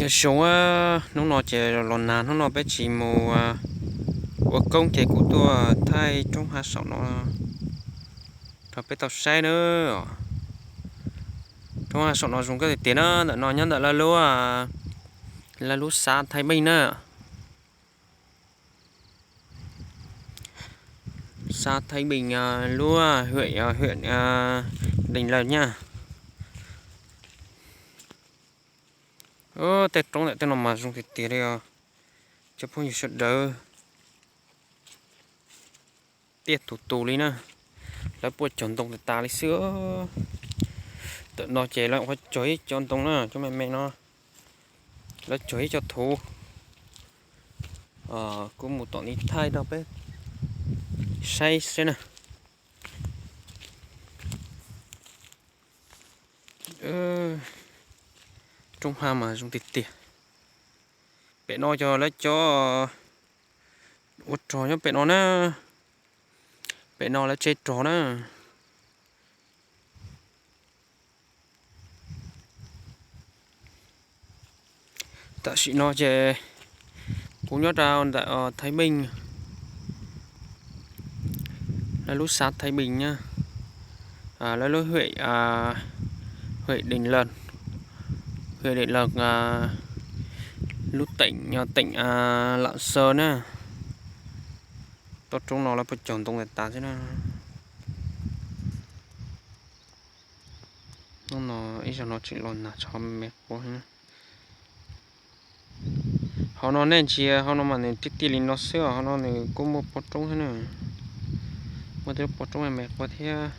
Zoo, hnub no ces los nag, hnub no peb tsis mus ua koob ces kuv tuaj thaij roob hav saum no rau peb tau saib na. Roob hav saum no zoo nkauj tiag tiag na, ntawm no nyob ntawm lawv lub, lawv lub xav Thaib Meej na. Xav Thaib Meej, lub huyện, huyện Định Lộc nha. Tej roob ntawm tej no mas zoo tiag tiag li os cov phooj ywg sawv daws. Tiaj tus tus li na, lawv puas cog ntoo tas tas li xwb. Ntawm no ces lawv ua cog ib co ntoo na, cov me me no, lawv cog ib co thuv. Kuv mus tom ni thaij rau peb saib xwb na. Roob hav mas zoo tiag tiag. Pem no cov lawv cov ua rog nyob pem no na. Pem no lawv tseb rog na. Tam sim no ces kuv nyob rau ntawm Thaib Meej, lawv lub xav Thaib Meej na, lawv lub huyện, huyện Định Lộc, huyện Định Lộc, lub tỉnh, tỉnh Lạng Sơn na. Toj roob no lawv puas cog ntoo tas tas xwb na. Hnub no ib zaug no tseem los nag tshov me quav. Hauv no nej ntsia, hauv no mas nws tiaj tiaj li no xwb os, hauv no nws kuj muaj pov roob thiab na. Muaj tej lub pov roob me me quav thiab.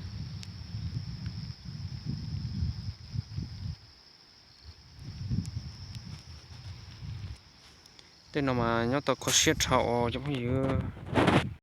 Tej no mas nyob tau kho siab dhau os cov phooj ywg.